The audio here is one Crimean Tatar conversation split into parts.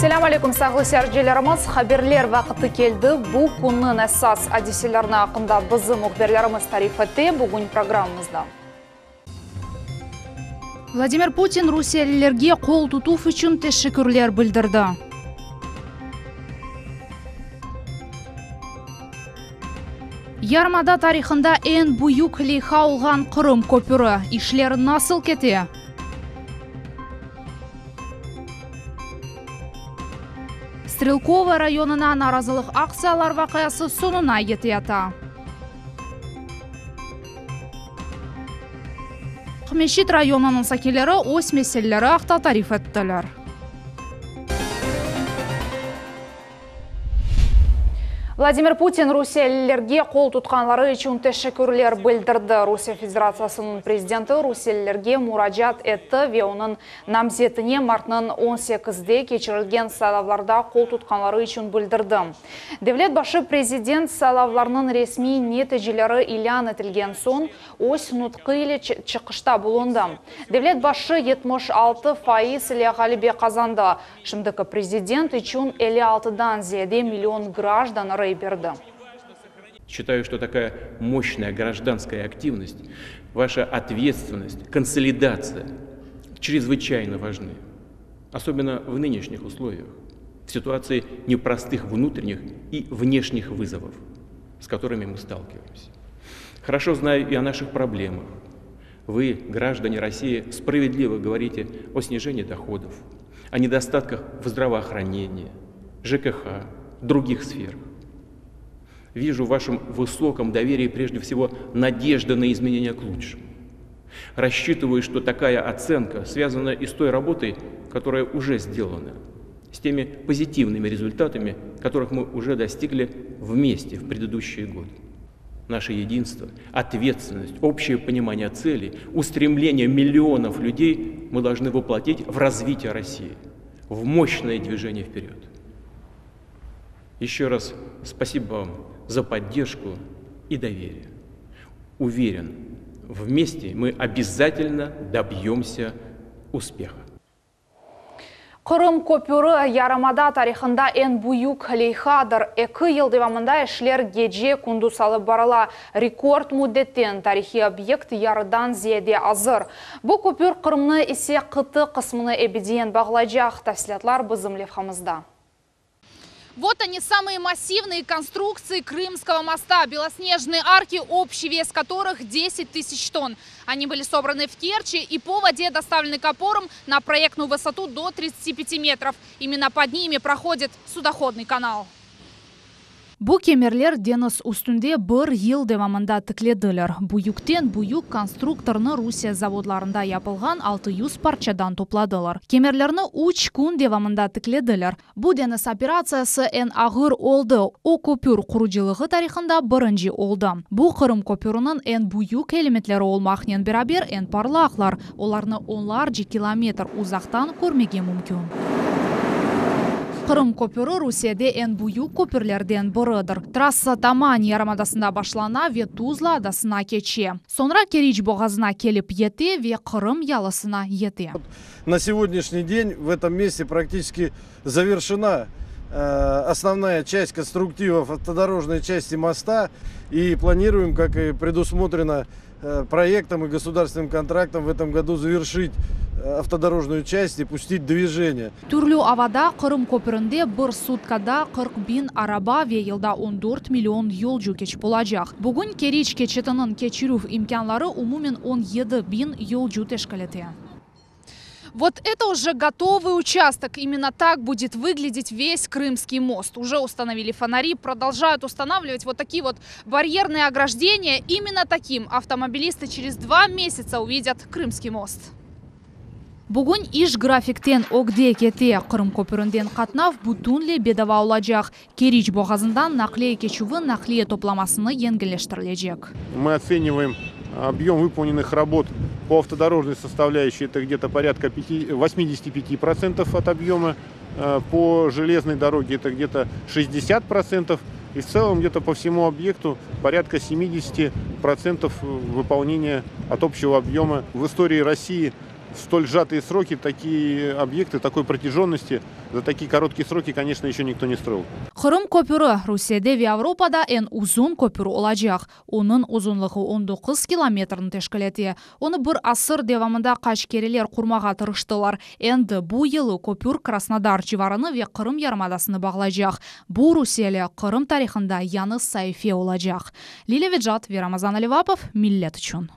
Selâm aleyküm, sağlı seyircilerimiz! Haberler vaqtı keldi. Bu künniñ esas adiselerini aqqında bizim mühbirlerimiz tarif ete bugün programmamızda. Vladimir Putin rusiyelilerge qol tutuv içün teşekkürler bildirdi. Yarımada tarihında eñ büyük leyha olğan Qırım köpüri, işler nasıl kete? Strelkovoye rayonına narazılıq aktsiyalar vaqiası soñuna yeteyata. Aqmescit rayonınıñ sakinleri öz meseleleri aqta tarif ettiler. Vladimir Putin rusiyelilerge qol tutqanları içün teşekkürler bildirdi. Rusiye Federatsiyasınıñ prezidenti rusiyelilerge muracaat etti ve onıñ namzetine martnıñ on sekizde keçirilgen saylavlarda qol tutqanları içün bildirdi. Devlet başı prezident saylavlarnıñ resmiy neticeleri ilân etilgen soñ öz nutqı ile çıqışta bulundı. Devlet başı 76% ile ğalebe qazandı. Şimdiki prezident içün 56-dan ziyade million grajdan rey berdi. Считаю, что такая мощная гражданская активность, ваша ответственность, консолидация чрезвычайно важны, особенно в нынешних условиях, в ситуации непростых внутренних и внешних вызовов, с которыми мы сталкиваемся. Хорошо знаю и о наших проблемах. Вы, граждане России, справедливо говорите о снижении доходов, о недостатках в здравоохранении, ЖКХ, других сферах. Вижу в вашем высоком доверии прежде всего надежда на изменения к лучшему. Рассчитываю, что такая оценка связана и с той работой, которая уже сделана, с теми позитивными результатами, которых мы уже достигли вместе в предыдущие годы. Наше единство, ответственность, общее понимание целей, устремление миллионов людей мы должны воплотить в развитие России, в мощное движение вперед. Еще раз спасибо вам за поддержку и доверие. Уверен, вместе мы обязательно добьемся успеха. Qırım köpüri, yarımada tarihında eñ büyük leyhadır. Eki yıl devamında işler gece-kündüz alıp barıla. Rekord müddetten tarihiy obyekt yarıdan ziyade azır. Bu köpür Qırımnı ise qıta qısmını ebediyen bağlaycaq. Tafsilâtlar bizim levhamızda. Вот они, самые массивные конструкции Крымского моста. Белоснежные арки, общий вес которых 10 тысяч тонн. Они были собраны в Керчи и по воде доставлены к опорам на проектную высоту до 35 метров. Именно под ними проходит судоходный канал. Bu kemerler deñiz üstünde bir yıl devamında tiklediler. Büyükten büyük konstruktornı Rusiye zavodlarında yapılğan 600 parçadan topladılar. Kemerlerni üç kün devamında tiklediler. Bu deñiz operatsiyası eñ ağır oldı. O köpür qurucılığı tarihında birinci oldı. Bu Qırım köpüriniñ eñ büyük elementleri olmaqnen beraber eñ parlaqlar. Olarnı onlarca kilometr uzaqtan körmege mümkün. Qırım köpüri Rusiyede eñ büyük köpürlerden biridir. Trassa Taman yarımadasında başlana ve Tuzla adasına keçe. Soñra Keriç boğazına kelip yete ve Qırım yalısına yete. На сегодняшний день в этом месте практически завершена основная часть конструктивов автодорожной части моста. И планируем, как и предусмотрено проектом и государственным контрактом, в этом году завершить автодорожную часть и пустить движение. Türlü avada Qırım köpürinde bir sutkada 40 biñ araba ve yılda 14 million yolcu keçip olacaq. Bugün Keriç keçitiniñ keçirüv imkânları umumen 17 biñ yolcu teşkil ete. Вот это уже готовый участок. Именно так будет выглядеть весь Крымский мост. Уже установили фонари, продолжают устанавливать вот такие вот барьерные ограждения. Именно таким автомобилисты через 2 месяца увидят Крымский мост. Bugün iş grafikten ögde kete. Qırım köpürinden qatnav bütünley bedava olacaq. Keriç boğazından naqliye keçüvi naqliye toplamasını yengilleştirilecek. Мы оцениваем объем выполненных работ по автодорожной составляющей, это где-то порядка 85% от объема, по железной дороге это где-то 60%, и в целом где-то по всему объекту порядка 70% выполнения от общего объема. В истории России. В столь сжатые сроки такие объекты такой протяженности за такие короткие сроки, конечно, еще никто не строил. Qırım köpüri, Rusiyede ve Avropada eñ uzun köpür olacaq. Onıñ uzunlığı 19 kilometrni teşkil ete. Onı bir asır devamında qaç kereler qurmağa tırıştılar. Endi bu yılı köpür Krasnodar civarını ve Qırım yarımadasını bağlaycaq. Bu rusiyeli Qırım tarihında yañı saife olacaq. Lilâ Vecat ve Ramazan Alivapov, Millet içün.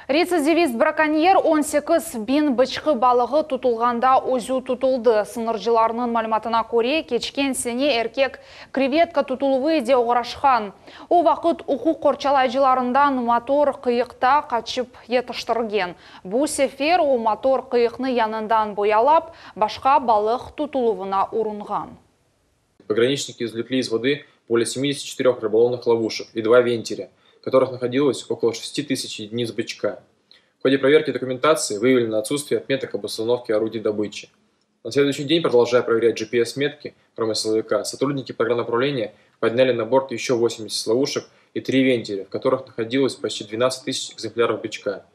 Retsidivist brakonyer 18 biñ bıçqı balığı tutulğanda özü tutuldı. Sıñırcılarnıñ malümatına köre, keçken sene erkek krevetka tutuluvı ile oğraşqan. O vaqıt uquq qorçalayıcılarından motor qıyıqta qaçıp yetiştirgen. Bu sefer o motor qıyıqnı yañıdan boyalap, başqa balıq tutuluvına urunğan. Пограничники извлекли из воды более 74 рыболовных ловушек и два вентиля, в которых находилось около 6 тысяч единиц бычка. В ходе проверки документации выявлено отсутствие отметок об установке орудий добычи. На следующий день, продолжая проверять GPS-метки промысловика, сотрудники погрануправления подняли на борт еще 80 ловушек и 3 вентиля, в которых находилось почти 12 тысяч экземпляров бычка.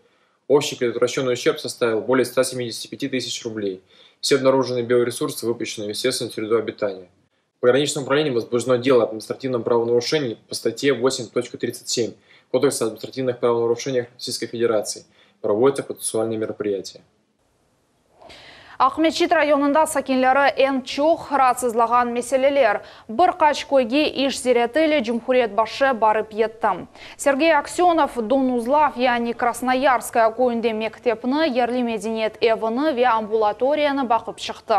Общий предотвращенный ущерб составил более 175 тысяч рублей. Все обнаруженные биоресурсы выпущены в естественную среду обитания. Пограничным управлением возбуждено дело об административном правонарушении по статье 8.37 Кодекса об административных правонарушениях Российской Федерации. Проводятся процессуальные мероприятия. Aqmescit rayonında sakinleri eñ çoq raatsızlağan meseleler. Bir qaç köyge iş ziyareti ile cumhuriyet başı barıp yetti. Sergey Aksönov Donuzlav yani Krasnoyarskaya köyünde mektepni, yerli medeniyet evini ve ambulatoriyanı baqıp çıqtı.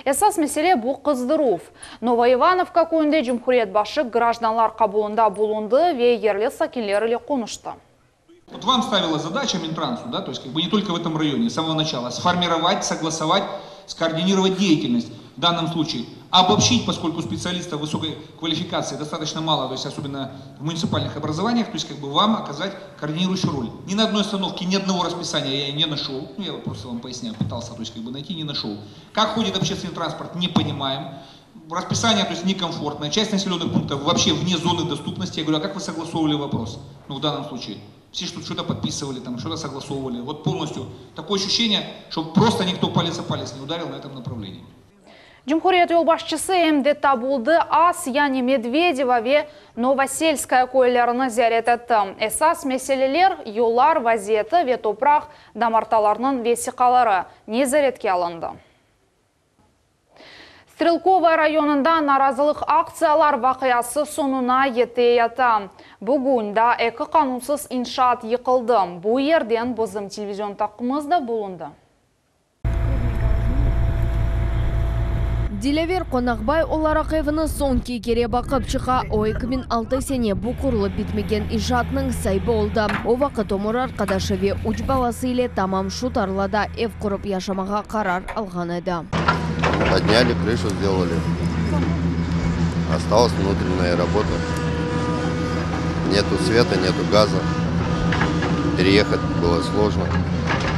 Esas mesele bu qızdıruv. Novoivanovka köyünde cumhuriyet başı grajdanlar qabulında bulundı ve yerli sakinler ile qonuştı. Вот вам ставила задача Минтрансу, да, то есть как бы не только в этом районе, с самого начала, сформировать, согласовать, скоординировать деятельность в данном случае, обобщить, поскольку специалистов высокой квалификации достаточно мало, то есть особенно в муниципальных образованиях, то есть как бы вам оказать координирующую роль. Ни на одной остановке, ни одного расписания я не нашел, ну я просто вам поясняю, пытался, то есть как бы найти, не нашел. Как ходит общественный транспорт, не понимаем. Расписание, то есть некомфортное, часть населенных пунктов вообще вне зоны доступности. Я говорю, а как вы согласовывали вопрос? Ну, в данном случае. Все что что-то подписывали, там, что-то согласовывали. Вот полностью такое ощущение, что просто никто палец о палец не ударил на этом направлении. Cumhuriyet yolbaşçısı em de Tabuldı Az, yani Medvedevo ve Novoselskoye köylerini ziyaret etti. Esas meseleler, yollar vaziyeti ve topraq damartalarınıñ vesiqaları nezaretke alındı. Strelkovaya rayonında narazılıq aktsiyalar vaqiası soñuna yete yata. Bugün daa eki qanunsız inşaat yıqıldı. Bu yerden bizim televizion taqımımız da bulundı. Dilâver qonaqbay olaraq evini soñki kere baqıp çıqa. O, 2006 sene bu qurulıp bitmegen inşaatnıñ saibi oldı. O vaqıt ömür arqadaşı ve üç balası ile tamam şu tarlada ev qurıp yaşamağa qarar alğan edi. Подняли, крышу сделали. Осталась внутренняя работа. Нету света, нету газа. Переехать было сложно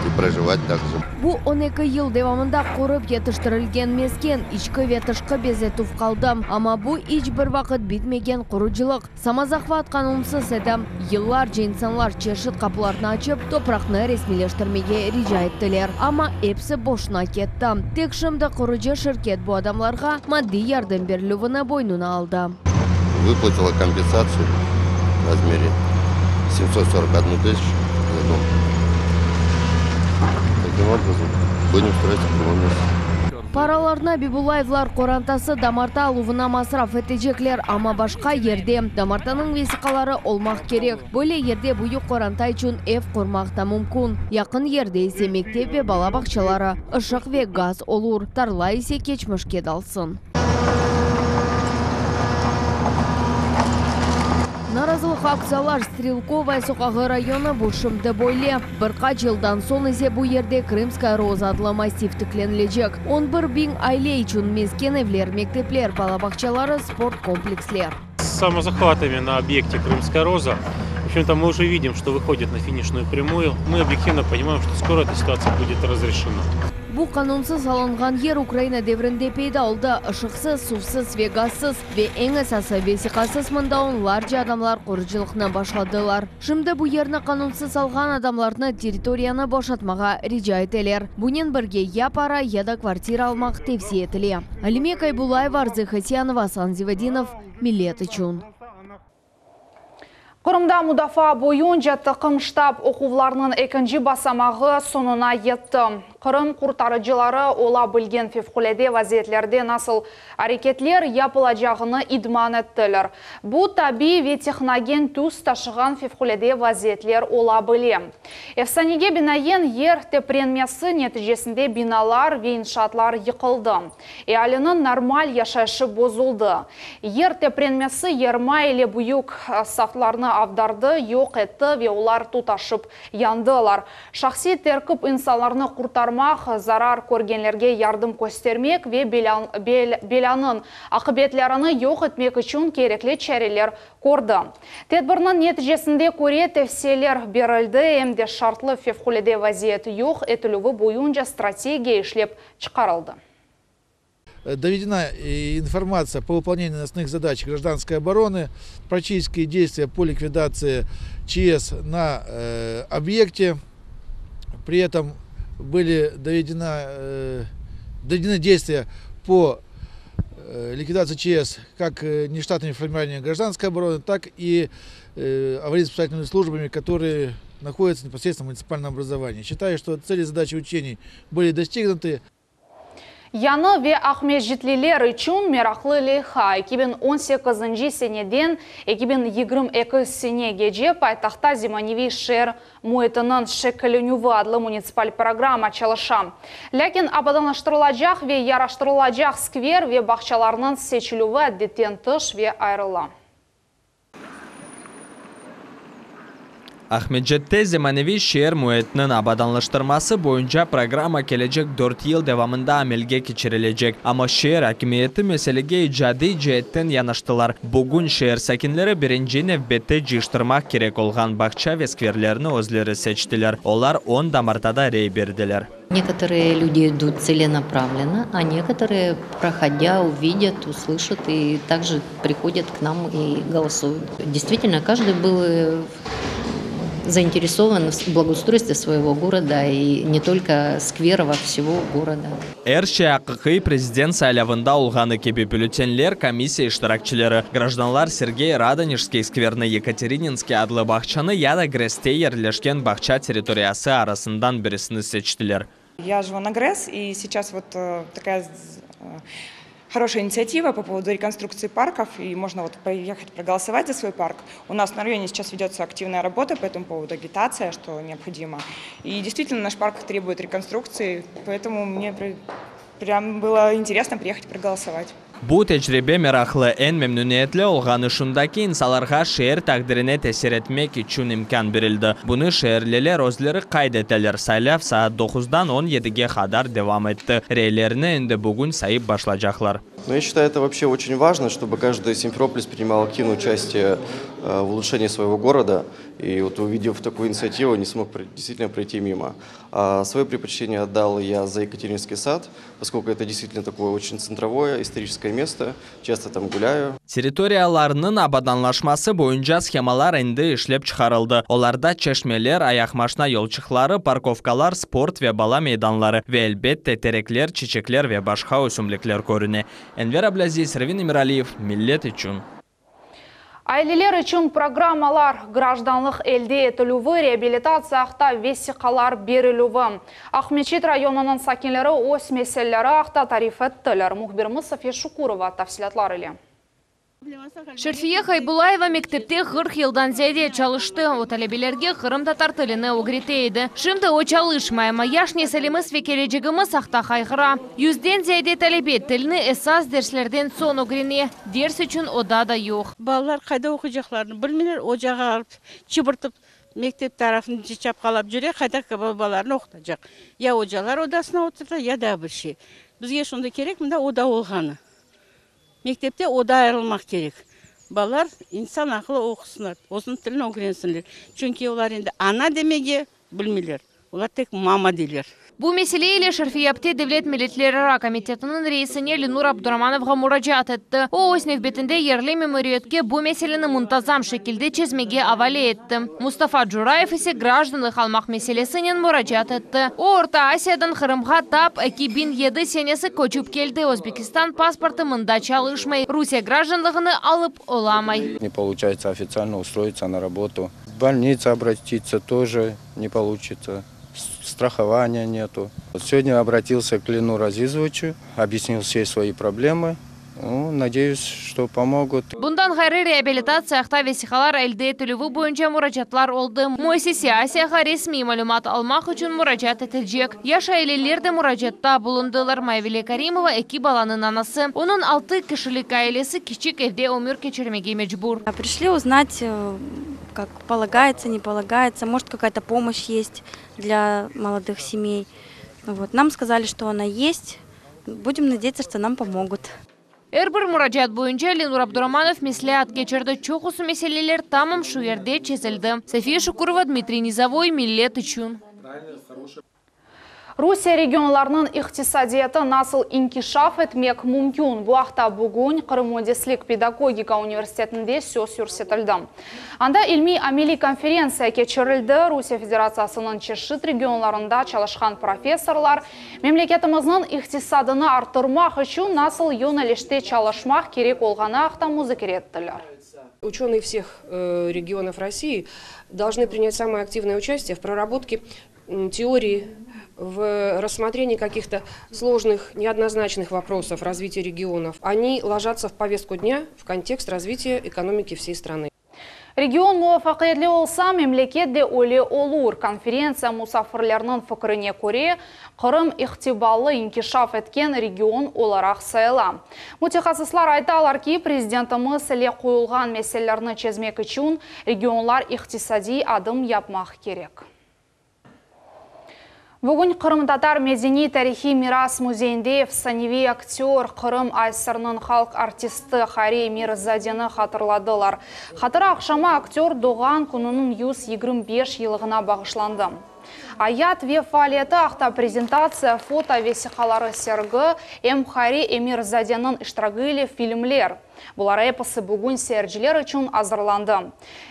и проживать также. Bu 12 yıl devamında qurıp yetiştirilgen mesken, içki ve tışqı bezetüv qaldı. Amma bu iç bir vaqıt bitmegen qurucılıq. Samozahvat qanunsız edi. Yıllarca insanlar çeşit qapılarnı açıp, topraqnı resmiyleştirmege rica ettiler. Amma episi boşuna ketti. Tek şimdi qurucı şirket bu adamlarğa maddiy yardım berilüvini boynuna aldı. Выплатила компенсацию в размере 741 тысячу за дом. Таким образом, будем строиться в другом месте. Paralarnı Abibullayevler qorantası damarta aluvına masraf etecekler, amma başqa yerde damartanıñ vesiqaları olmaq kerek. Böyle yerde büyük qoranta içün ev qurmaq da mümkün. Yaqın yerde ise mektep ve bala bağçaları, ışıq ve gaz olur, tarla ise keçmişke dalsın. Narazılıq aktsiyalar Strelkovaya soqağı rayonı bu şimdi böyle. Bir qaç yıldan soñ ise bu yerde Krımskaya roza adlı massiv tiklenilecek. 11 biñ aile içün mesken evler, mektepler, bala bağçaları, sport kompleksler. С самозахватами на объекте Крымская Роза. В общем-то, мы уже видим, что выходит на финишную прямую. Мы объективно понимаем, что скоро эта ситуация будет разрешена. Bu qanunsız alınğan yer Ukraina devrinde peyda oldı, ışıqsız, suvsız ve gazsız, ve eñ esası, vesiqasız mında onlarca adamlar qurucılıqnı başladılar. Şimdi bu yerni qanunsız alğan adamlarnı territoriyanı boşatmağa rica eteler. Bunen birge ya para, ya da kvartira almaq tevsiye etile. Alime Kaybullayeva, Arzı Hasyanova, Asan Zivadinov, Millet içün. Qırımda mudafaa boyunca taqım ştab oquvlarınıñ ekinci basamağı soñuna yetti. Qırım qurtarıcıları ola bilgen fevqulâde vaziyetlerde nasıl areketler yapılacağını idman ettiler. Bu, tabiiy ve tehnogen tüs taşığan fevqulâde vaziyetler ola bile. Efsanege binaen, yer teprenmesi neticesinde binalar ve inşaatlar yıqıldı. Ealiniñ normal yaşayışı bozuldı. Yer teprenmesi yerma ile büyük saftlarnı avdardı, yoq etti ve olar tutaşıp yandılar. Şahsiy terkip insanlarnı qurtarmaq, zarar körgenlerge yardım köstermek ve belânıñ aqibetlerini yoq etmek içün kerekli çareler kördi. Tedbirniñ neticesinde köre tevsiyeler berildi, em de şartlı fevqulâde vaziyet yoq etilüvi boyunca strategiya işlep çıqarıldı. Доведена информация по выполнению основных задач гражданской обороны, практические действия по ликвидации ЧС на объекте. При этом были доведена, доведены действия по ликвидации ЧС как нештатными формированиями гражданской обороны, так и аварийно-спасательными службами, которые находятся непосредственно в муниципальном образовании. Считаю, что цели и задачи учений были достигнуты. Yañı ve aqmescitliler içün meraqlı leyha, 2018-nci seneden 2022 senegece paytahtta zemaneviy şeer müitiniñ şekillenüvi adlı munitsipal programma çalışa. Lâkin abadanlaştırılacaq ve yaraştırılacaq skver ve bağçalarnıñ seçilüvi adetten tış ve ayrıla. Aqmescitte zemaneviy şeer müitiniñ abadanlaştırması boyunca programma kelecek dört yıl devamında amelge keçirilecek. Amma şeer akimiyeti meselege icadiy ceetten yanaştılar. Bugün şeer sakinleri birinci nevbette cıyıştırmaq kerek olğan bağça ve skverlerni özleri seçtiler. Olar on damartada rey berdiler. Некоторые люди идут целенаправленно, а некоторые, проходя, увидят, услышат и также приходят к нам и голосуют. Действительно, каждый был э, заинтересован в благоустройстве своего города и не только скверов, а всего города. Er şey aqiqiy prezident saylavında olğanı kibi, bülletenler komissiya iştirakçileri, grajdanlar Sergey Radonejskiy skverini, Yekaterininskiy adlı bağçanı ya da GRESte yerleşken bağça territoriyası arasından birisini seçtiler. Я живу на ГРЭС, и сейчас вот э, такая э, хорошая инициатива по поводу реконструкции парков, и можно вот поехать проголосовать за свой парк. У нас на районе сейчас ведется активная работа по этому поводу, агитация, что необходимо. И действительно наш парк требует реконструкции, поэтому мне прям было интересно приехать проголосовать. Bu tecribe meraqlı, eñ memnüniyetli olğanı şunda ki, insanlarğa şeer taqdirine tesir etmek içün imkân berildi. Bunı şeerliler özleri qayd eteler. Saylav saat doquzdan on yedige qadar devam etti. Reylerni endi bugün sayıp başlacaqlar. Ну, я считаю, это вообще очень важно, чтобы каждый симферополец принимал активное участие э, в улучшении своего города. И вот увидев такую инициативу, не смог действительно пройти мимо. А свое предпочтение отдал я за Екатерининский сад, поскольку это действительно такое очень центровое историческое место. Часто там гуляю. Territoriyalarnıñ abadanlaşması boyunca shemalar endi işlep çıqarıldı. Olarda çeşmeler, ayaqmaşna yolçıqları, parkovkalar, sport ve bala meydanları ve, elbette, terekler, çiçekler ve başqa ösümlikler körüne. Enver Ablâziz, Ervin Emiraliyev, Millet içün. Aileler içün programmalar, grajdanlıq elde etilüvi, reabilitatsiya aqta vesiqalar berilüvi. Aqmeçit rayonınıñ sakinleri öz meseleleri aqta tarif ettiler. Mühbirimiz Safiye Şukurova tafsilâtlar ile. Şerfiye Haybulayeva mektepte 40 yıldan ziyade çalıştı. O talebelerge qırımtatar tilini ögrete edi. Şimdi o çalışmay, amma yaş nesilimiz ve kelecegimiz aqta qayğıra. Yüzden ziyade talebe tilni esas derslerden soñ ögrene. Ders içün oda da yoq. Balalar qayda oquycaqlarını bilmeyler, ocağa alıp çıbırtıp mektep tarafını çapqalap cüre, qayda balalarını oqutacaq. Ya ocalar odasına oturta, ya daa bir şey. Bizge şunday kerek, mında oda olğanı. Mektepte oda ayırılmaq kerek. Balalar insan aqılı oqusınlar, özüniñ tilini ögrensinler. Çünki olar endi ana demege bilmeyler. Olar tek mama deyler. Bu mesele ile Şerfiye apte Devlet milletlerara komitetiniñ reisine Lenur Abduramanovğa muracaat etti. O, öz nevbetinde yerli memuriyetke bu meseleni muntazam şekilde çezmege avale etti. Mustafa Curayev ise grajdanlıq almaq meselesinen muracaat etti. O, Orta Asiyadan Qırımğa tap 2007 senesi köçip keldi, Özbekistan pasportı mında çalışmay, Rusiye grajdanlığını alıp olamay. Не получается официально устроиться на работу. В больницу обратиться тоже не получится. Страхования нету. Сегодня обратился к Ленуру Азизовичу, объяснил все свои проблемы. Ну, надеюсь, что помогут. Bundan ğayrı reabilitatsiya aqta vesiqalar elde etilüvi boyunca muracaatlar oldı. Müessise Asiyağa resmiy malümat almaq içün muracaat etecek. Yaş aileler de muracaatta bulundılar. Mayvile Karimova eki balanıñ anası. Onıñ altı kişilik ailesi kiçik evde ömür keçirmege mecbur. Пришли узнать, как полагается, не полагается, может какая-то помощь есть для молодых семей. Вот. Нам сказали, что она есть. Будем надеяться, что нам помогут. Er bir muracaat boyunca Lenur Abduramanov mesleat keçirdi. Çoqusı meseleler tamam şu yerde çezildi. София Шукурова, Дмитрий Низовой, Millet içün. Rusiye regionlarınıñ iqtisadiyatı nasıl inkişaf etmek mümkün? Bu aqta bugün Qırım müendislik pedagogika universitetinde söz yürsetildi. Anda ilmiy-ameliy konferentsiya keçirildi. Rusiye Federatsiyasınıñ çeşit regionlarında çalışqan professorlar memleketimizniñ iqtisadını arttırmaq içün nasıl yönelişte çalışmaq kerek olğanı aqta muzakere ettiler. Ученые всех э, регионов России должны принять самое активное участие в проработке теории, в рассмотрении каких-то сложных, неоднозначных вопросов развития регионов. Они ложатся в повестку дня в контекст развития экономики всей страны. Region muvafaqiyetli olsa, memleket de öyle olur. Konferentsiya musafirleriniñ fikrine köre, Qırım ihtimallı inkişaf etken region olaraq sayıla. Mütehassıslar aytalar ki, prezidentimiz ile qoyulğan meselelerni çezmek içün regionlar iqtisadiy adım yapmaq kerek. Bugün Qırımtatar medeniy-tarihiy miras müzeyinde efsaneviy aktör, Qırım ASSRnıñ halq artisti Hayri Emirzadeni hatırladılar. Hatıra aqşamı aktör doğğan kününiñ 125 yıllığına bağışlandı. Ayat ve faaliyeti aqta prezentatsiya, foto vesiqaları sergi, em Hayri Emirzadeniñ iştiragi ile filmler. Bular episi bugün seyirciler içün azırlandı.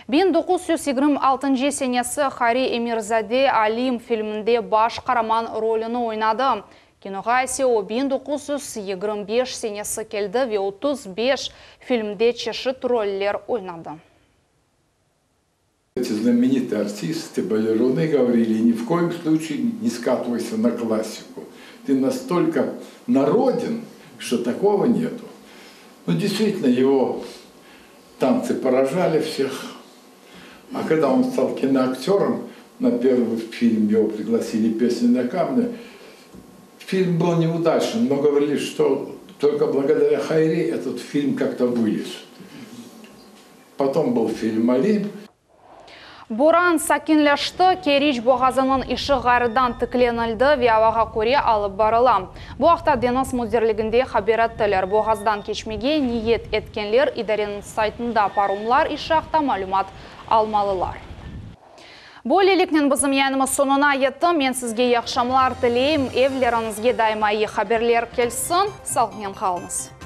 1926 senesi Hayri Emirzade Alim filminde baş qaraman rolüni oynadı. Kinoğa ise o 1925 senesi keldi ve 35 filmde çeşit roller oynadı. Эти знаменитые артисты, балеруны говорили, ни в коем случае не скатывайся на классику. Ты настолько народен, что такого нету. Ну, действительно, его танцы поражали всех. А когда он стал киноактером, на первый фильм его пригласили «Песни на камне», фильм был неудачным, но говорили, что только благодаря Хайри этот фильм как-то вылез. Потом был фильм «Алим», Boran sakinleşti, Keriç boğazınıñ işi ğayrıdan tiklenildi ve avağa köre alıp barıla. Bu aqta deñiz müdirliginde haber ettiler. Boğazdan keçmege niyet etkenler idareniñ saytında paromlar işi aqta malümat almalılar. Böyleliknen bizim yayınımız soñuna yetti. Men sizge yahşı aqşamlar tileyim. Evleriñizge daima eyi haberler kelsin. Sağlıqnen qalıñız.